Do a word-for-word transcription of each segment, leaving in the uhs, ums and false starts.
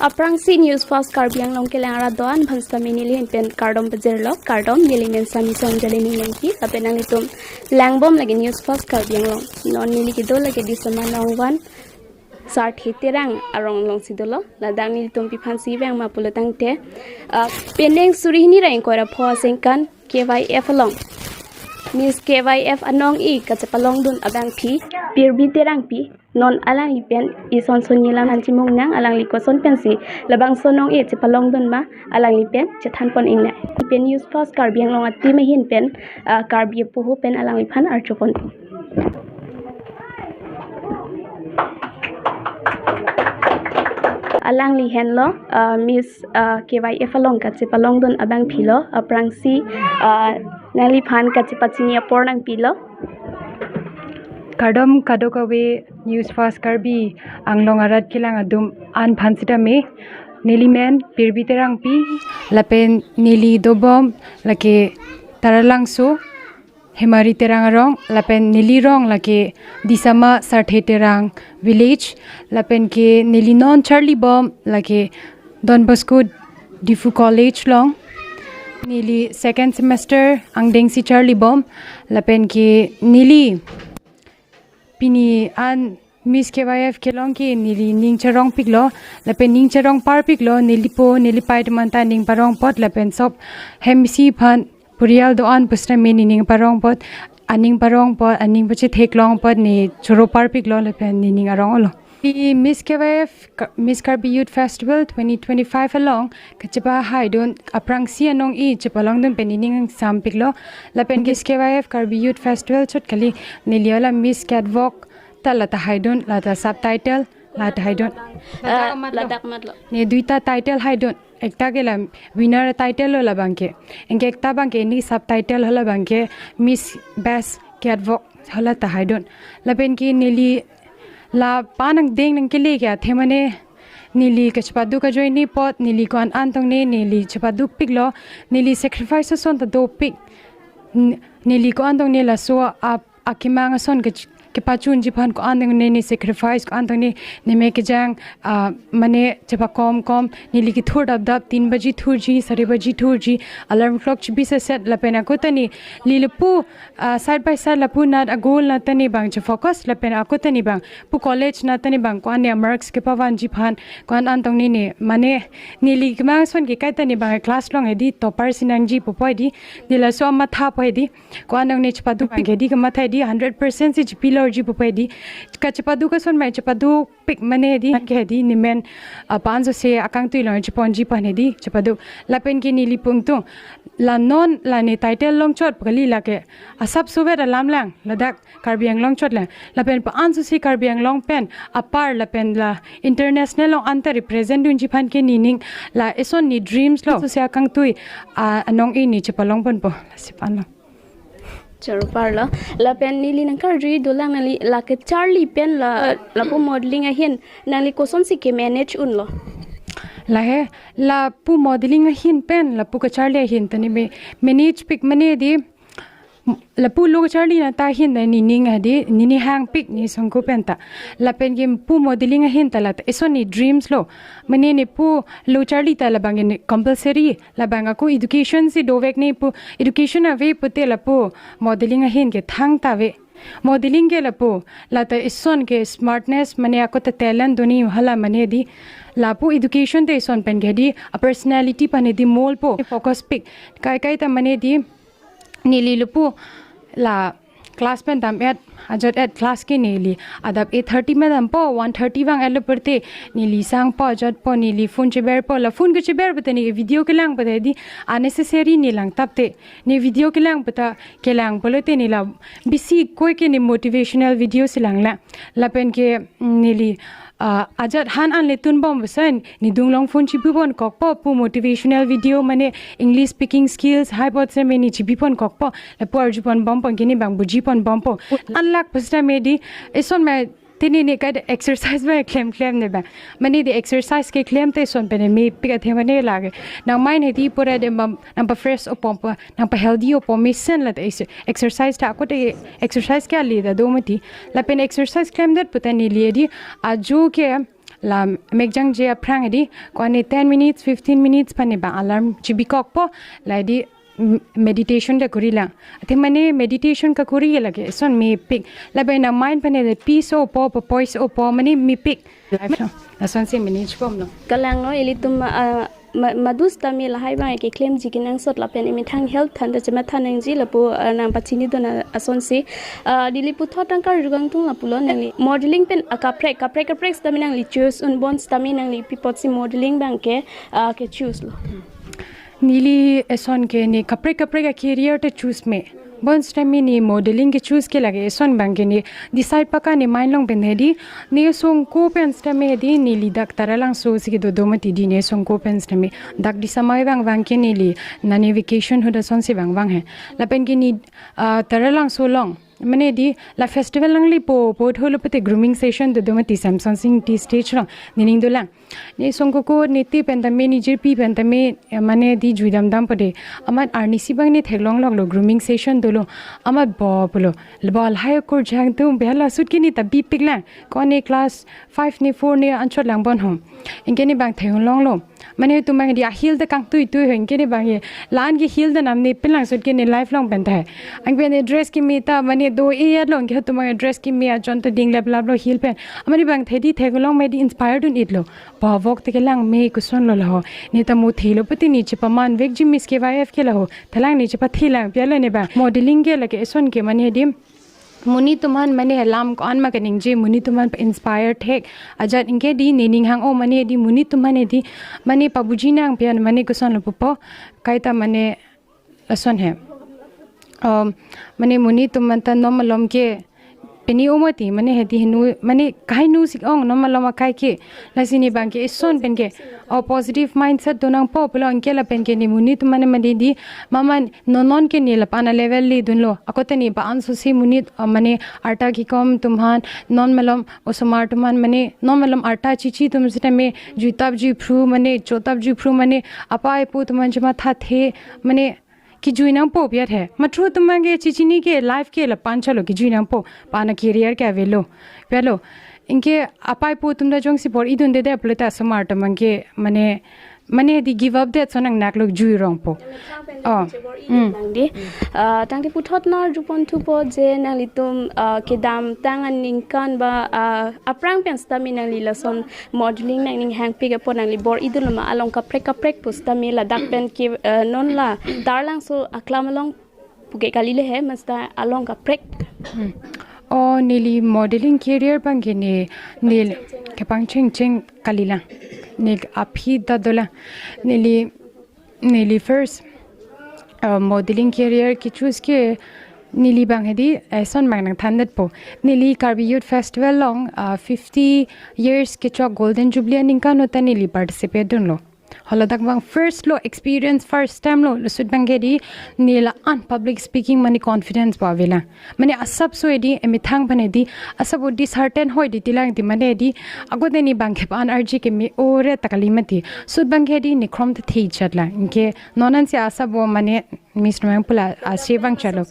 Aphrangsi News First Karbi Anglong kelang arat do-an aphan sitame neli ahin pen kardom pajirlo, kardom, neli men Samison Jalini Lengki, lapen nanglitum langbom lake News First Karbi Anglong. Non neli kedo lake Disama Nongvan Sarthe Terang arong alongsi dolo, ladak nelitum pi aphansi vang ma pulo tangte, ah, penang suri hini ra ingkoi ra pho asengkan K Y F along Miss K Y F anong-e kachepalongdun abangpi Pirbi Terangpi, non alangli pen ison sonni alam nangchimung nang, alangli koson pensi labangso anong-e chepalongdun ma, alangli pen chethan pon ingnang. Pen News First Karbi Anglong a-team ahin pen, ah, Karbi apoho pen alangliphan arjupon. Alangli henlo, ah, Miss, ah, K Y F along kachepalongdun abangpilo, aphrangsi, ah, nangliphan kachepachini apor nangpilo. Kardom kadokave News First Karbi Anglong arat kelang atum an aphan sitame, neli men Pirbi Terangpi, lapen neli dobom lake Taralangso, Hemari Terang arong, lapen neli rong lake Disama Sarthe Terang village, lapen ke neli non charlibom lake Don Bosco Diphu College along. Neli second semester angdengsi charlibom, lapen ke neli pini an Miss K Y F kelong ke neli ning charongpiklo, lapen ning charong parpiklo, neli po, neli pai atum anta ning parong apot, lapen sop hem isi aphan purial do-an pusitame nening parong apot, aning parong apot, aning pachetheklong apot ne choro parpiklo, lapen nening arong-olo. Pi Miss K Y F, Ka-, Miss Karbi Youth Festival twenty twenty-five along kachepahaidun aphrangsi anong-e chepalongdun pen nening sampiklo, lapen Miss K Y F Karbi Youth Festival chot kali, neli hala Miss Catwalk ta lata haidun, lata subtitle lata haidun. Ah, ladak matlo. Ladak matlo. Ne duita title haidun. Ekta ke la winner title lo labangke. Anke ekta abangke ne subtitle hala abangke Miss Best Catwalk hala ta haidun. Lapen ke neli la pa nangdeng nangkele ke athe mane neli kachepadu kajoine apot, neli ko-an an tong ne, neli chepadupiklo, neli sacrifice ason ta dopik. N-, neli ko-an tong ne laso a akemang ason ke, kepachunji aphan ko-an tong ne ne sacrifice, ko-an tong ne ne me kejang, ah, mane chepakom kom, neli kethur dapdap, tin baji thurji, sari baji thurji, alarm clock chibi seset, lapen ako ta neli lapu, ah, side by side lapu nat agol nat ta ne bang chefocus, lapen ako ta ne bang pu college nat ta ne bang ko-an ne marks kepavanji aphan, ko-an an tong ne ne, mane neli kemang ason ke kaita ne bang class along hedi topper si nangji pupo hedi, ne laso amatha po hedi. Ko-an tong ne chepadu abangke hedi kamatha hedi hundred percent si chipilorji pupo hedi. Kachepadu kason mai chepadupik mane hedi ke hedi ne men, ah, pa-anso se akangtui along cheponji aphan hedi chepadu. Lapen ke neli pu ingtung, la non la ne title along chot kali lake asap sovet alam lang, ladak Karbi Anglong chot lang. Lapen pa-anso se Karbi Anglong pen apar lapen la international along anta represent dunji aphan ke nening la eson ne dreams lo. So se akangtui, ah, anong-e ne chepalongponpo. Lasi aphan lo. Choro parlo. Lapen neli nangkarjui dolang, nangli la kacharli pen la, lapu modeling ahin nangli kosonsi ke manage unlo? Lahei, lapu modeling ahin pen lapu kacharli ahin ta ne me-, managepik mane hedi, lapu lo kacharli nat ta ahin ta nening hedi, neli hangpik ne songko pen ta. Lapen ke pu modeling ahin ta la ta eson ne dreams lo. Mane ne pu lo charli ta labang ne compulsory, labang ako education si dovek ne pu, education ave pute lapu modeling ahin ke thangta ave. Modeling ke lapu, la ta eson ke smartness mane ako ta talent do ne hala mane hedi, lapu education ta eson pen ke hedi, a personality aphan hedi molpo, focus pik. Kai kai ta mane hedi, neli lapu la class pen dam-et, ajot-et class ke neli adap eight thirty ma dampo, one thirty vang-etlo pute neli sangpo, ajotpo, neli phone cheberpo, la phone kecheber pute ne video kelang pute hedi unnecessary ne langtapte, ne video kelang puta kelang pulote ne la bisi koi ke ne motivational video si langlang. Lapen ke, mm, neli, ah, ajat han an le tunbom besen, ne dunglong phone chibiponkokpo, pu motivational video mane English speaking skills hai apot sitame ne chibiponkokpo, lapu arjuponbompo, ke ne bang bujiponbompo. An lak pusitame hedi, eson mai te ne ne kai exercise ba klemklem ne ba. Mane hedi exercise keklem te eson pen ne mepik athe mane lake. Nang mind hedi pura de bam, nangpa fresh opompo, nangpa healthy opo mesen la ta ex-, exercise ta ako te exercise ke ali ta do mati. Lapen exercise klemdet pute neli hedi ajo ke la mekjangje aphrang hedi, ko-an ne ten minutes, fifteen minutes pen ne bang alarm chibikokpo, la hedi, m-, meditation ta korilang. Athe mane meditation kakori lake eson mepik. Lapen nang mind pen ne peace opo, poise opo, mane mepik. Life lo. Lasonsi manage bomlo. Kalang lo, ilitum, ah, ma-, madu sitame lahai bang keklem ji kenangsot lapen emethang health aphan ta chematha nangji lapu, ah, nangpachinidun asonsi. Ah, neli puthot nangkarju kangtung lapulo nangli. Modeling pen akaprek, kaprek kaprek sitame nangli choose un, bon sitame nangli pi apotsi modeling bang ke, ah, ke choose lo. Neli eson ke ne kaprek kaprek a-career ta choose me. Bon sitame ne modeling ke choose ke lake eson bang ke ne decide paka ne mind along pen hedi, ne songko pen sitame hedi, neli dak Taralangso si kedo do mati hedi, ne songko pen sitame dak Disama vangvang ke neli nane vacation ahut asonsi vangvang he. Lapen ke ne, ah, Taralangso along mane hedi la festival nanglipo, po tholo pute grooming session do do mati Samson Sing T stage along, ne ning dolang. Ne songkoko ne te pen tame, ne jirpi pen tame, eh, mane hedi jui damdampo de. Amat arnisi bang ne theklongloklo, grooming session dolo. Amat bo pulo. Bo lahai akur jang tum behal asut ke ne ta bipiklang. Ko-an ne class five ne four ne anchot lang bon hom. Anke ne bang theklonglo. Mane itum bang hedi a-heel ta kangtuitui ho, anke ne bang he. La-an ke heel ta nam ne pinlangsot ke ne life along pen ta he. Anke ne dress keme ta mane do-e-et lo, anke itum bang dress keme ajon ta ding leplaplo heel pen. Mane bang hedi theklong me hedi inspire dun-etlo. Pavok te kelang me kosonlo laho. Ne ta mo thelo pute ne chepaman vekji Miss K Y F ke laho. Thalang ne chepathe lang pi alo ne bang. Modeling ke lake eson ke mane hedi monit atum aphan mane lam ko-an ma kaningje, monit atum aphan inspire thek ajat, anke hedi ne ning hang-o mane hedi monit atum aphan hedi mane pabuji nang pi an mane kosonlo pupo, kaita mane lason he. Um, mane monit atum aphan ta non malom ke pini o mati mane hedi henu mane kahai nu sik ong non malom akai ke, lasi ne bang ke eson pen ke, o positive mindset do nangpo pulo, anke lapen ke ne monit atum aphan mane hedi maman non non ke ne lapu-an a-level le dunlo. Ako ta ne pa-an so si monit, uh, mane arta kekom atum aphan, non malom osomar atum aphan mane non malom arta chichi atum sitame juitap juiphru mane chotap juiphru mane apei apo atum aphan chemathathe mane kejui nangpo pi-et he. Matro atum bang ke chichini ke life ke lapu-an chalo kejui nangpo. Pa-an a-career ke avelo. Pi alo. Anke apei apo atum ta jongsi bor-idunde de pulote osomar atum bang ke mane mane hedi give up det ason nangnaklo, jui rongpo. Oh. Hmm. Nang di. Ah, tangte puthot nang arjuponthupo je nanglitum, ah, kedamtang aningkan ba, ah, aphrang pen sitame nangli lason modeling nangning hangpik apot nangli bor-idunlo ma, along kaprek kaprek pu sitame ladak pen ke, ah, non la Taralangso aklam along puke kali le he, masta along kaprek. Hmm. O neli modeling career bang ke ne, neli kepangchengcheng kalilang. Ne aphi ta dolang. Neli, neli first, uh, modeling career ke-choose ke neli bang hedi, eh, eson bang nangthandetpo. Neli Karbi Youth Festival along, uh, fifty years kechok Golden Jubilee aningkan ahut ta neli participate dunlo. Haladak bang first lo experience, first time lo, lasut bang ke hedi ne la-an public speaking mane confidence pu avelang. Mane asap so hedi, emethang aphan hedi, asap o dishearten hoi di tilang di mane hedi, ako te ne bang ke pa-an arje ke me-o-re ta kali mati. Sut bang ke hedi ne khrom ta thejat lang. Anke non ansi asap o mane Miss Roman pula ase bang chalo.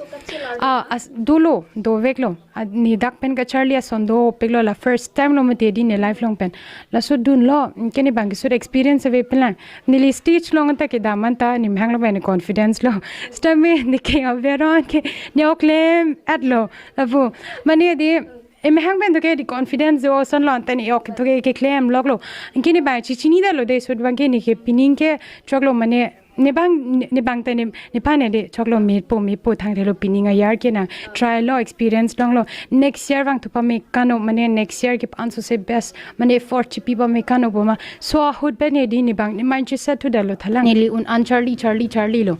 Ah, as, dolo, doveklo. Ah, ne dak pen kacharli ason dopiklo, la first time lo mati hedi ne life along pen. Laso dunlo, anke ne bang ke sut experience ave pinlang. Neli stage along ta kedam anta ne mehang lo mane confidence lo. Sitame ne ke averon ke ne oklem-etlo. Lapu mane hedi emehang pen to ke hedi confidence do asonlo, anta ne ok to ke keklemloklo. Anke ne bang chichinidetlo de, sut bang ke ne ke pining ke choklo mane ne bang, ne, ne bang ta ne, nephan hedi choklo mepo, mepo thangthelo, pining ayar ke nang try lo, experience longlo. Next year vangthu pame kano, mane next year ke pa-an so se best, mane effort chipi pame kano pu ma. So ahut pen hedi ne bang ne mind cheset thudetlo thalang. Neli un-an charli, charli, charlilo.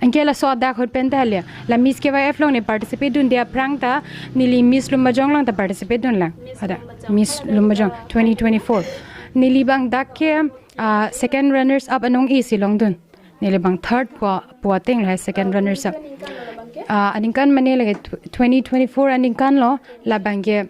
Anke laso adak ahut pen ta le, la Miss K Y F along ne participate dunde aphrang ta, neli Miss Lumbajong along ta participate dunlang. Ada, Miss Lumbajong twenty twenty-four. Neli bang dak ke, ah, second runners up anong isi longdun. Neli bang third pu, pu ateng lahai second runners up. Ah, aningkan mane lake tw-, twenty twenty-four aningkan lo, la bang ke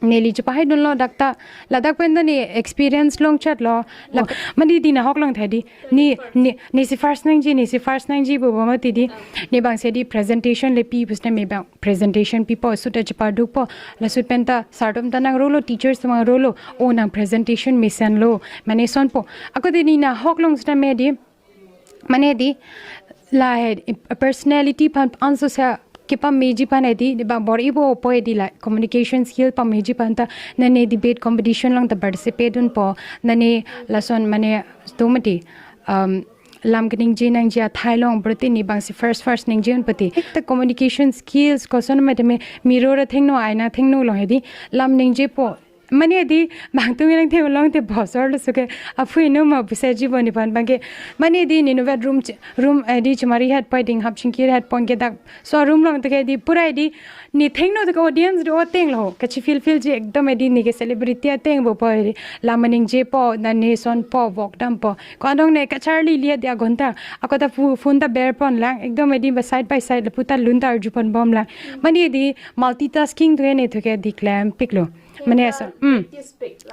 neli chepahai dunlo dak ta, ladak pen ta ne experience longchotlo. Lak, mane di nahok long thai di. Ne, ne, nesi first nangji, nesi first nangji pu bom mati di. Ne bang si di presentation le pi pusna me bang presentation pipo, suit ta chepadukpo. La suit pen ta sir atum ta nangrolo, teachers atum nangrolo. O nang presentation mesenlo. Mane sonpo. Ako di ne nahok long sita me di. Mane di, lahai personality aphan anso sa kepameji aphan di, di bang bor-ipo pu di la communication skill pameji aphan ta, nane debate competition along ta participate dunpo, nane lason mane do mati, um, lam keningje nangji athai along berarti ne bang si first first ningje un pati. Ta communication skills koson mati me, mirror athengno, aina athengno along di lam ningjepo. Mane di bang tung ilang theng along te bosor lo suke aphui no ma bisa ji boni pan bangke. Mane di ne inutvet room ch-, room, eh, di chemari hat pai ding hap chingkir hat pon ke dak so room along te ke di pura di ne thengno te ke audience do ateng lo. Kachi feel feel ji ekdom di ne ke celebrity ateng bo pai di. Lam ningjepo, nane sonpo, vok dampo. Ko adong ne kacharli liya di agonta. Ako ta phu-, phone ta ber pon lang. Ekdom di ba side by side lapu ta lun ta arju pon bom lang. Mane di multitasking tu ne tu ke di klem piklo. Mane asa, hmm.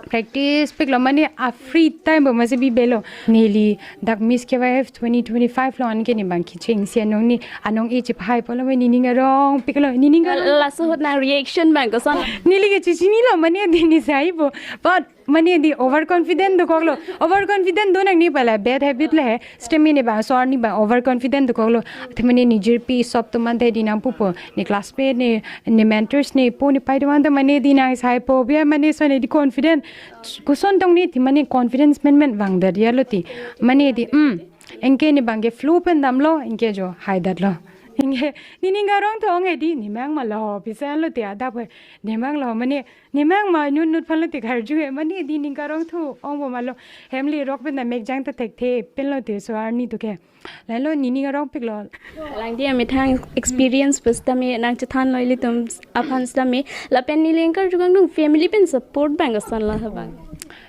Practice piklo, mane a free time bo masi bibelo. Neli dak Miss K Y F twenty twenty-five along anke ne bang kecheng si anong ne, anong e chepahai pulo, mane ne ning arong piklo, ne ning arong. Laso ahut nang reaction bang koson? Neli ke chechinilo, mane di ne sai bo. But mane di overconfident dokoklo. Overconfident do nangne pala bad habit le. Sitame ne bang so arni bang overconfident dokoklo. Athe mane ne jirpi sop atum ante di nangpupo. Ne classmate ne, ne mentors ne po ne pai atum ante mane di nang saipo. Biya mane so ne di confident. Koson tong ne ti mane confidence men men vangdet ya lo ti. Mane di, hmm. Anke ne bangke flow pen damlo, anke jo haidetlo. Anke ne ning arong thu ong di, ne mang ma lo, bisa lo ti adap he. Ne mang lo, mane ne mang ma nut nut aphan lo te karju he, mane di ne ning arong thu ong bo ma lo. Hem le rok pen ta mekjang ta thekthe pen lo te so arni tu ke. Lalo ne ning arong piklo. Lang di amethang experience pusitame nang chethanlo ilitum aphan sitame. Lapen neli anchor jukang dung family pen support bang koson lo bang?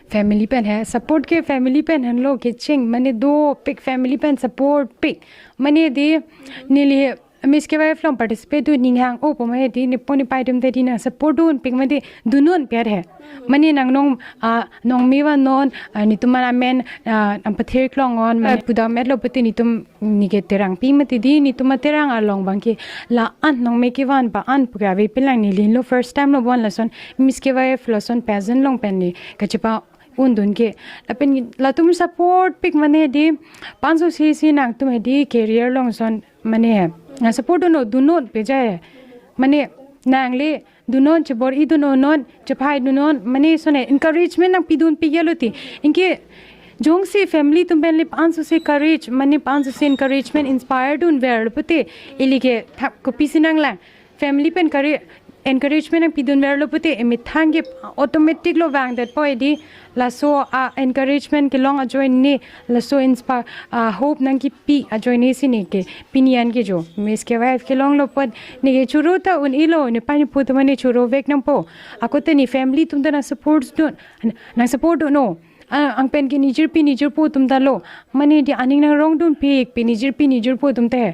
Family pen he, support ke family pen henlo kecheng, mane dopik family pen support pik. Mane di neli Miss K Y F along participate dun ning hang-o pu mane di ne po ne pai atum te di nang support dunpik mane di dun non pet he. Mane nang nong, ah, nong me van non, ah, netum amen, ah, nang pathir klong non, mane pudam etlo pute netum ne ke terang pi mati di, netum aterang along bangke la-an nong me kevan pa-an pu ke ave pen lang ne lin lo first time lo bon lason Miss K Y F lason pageant along pen ne kachepa-un dun ke. Lapen latum support pik mane di panso si si nangtum he di career along son mane he. Nang support dun non, dun non peja he. Mane nang le dun non, chebor-i dun non, chephai dun non, mane so ne encouragement nangpi dunpik ya lo ti. Anke jongsi family atum pen le panso si courage, mane panso si encouragement inspire dunver lo pute, ili ke thap kopisi nang lang. Family pen kari encouragement nangpi dunver lo pute, emethang ke automatic lo vangdetpo di, laso a-encouragement kelong ajoine, laso inspire, a-hope nangkipi ajoine si ne ke pini an ke jo Miss K Y F kelong lo pon ne ke choro ta un-elo, ne pani pu ta mane choro vek nangpo. Ako te ne family atum ta nang support dun, nang support dun non. Ah, ang pen ke ne jirpi ne jirpo atum ta lo. Mane di aning nang rong dunpik pi ne jirpi ne jirpo atum te.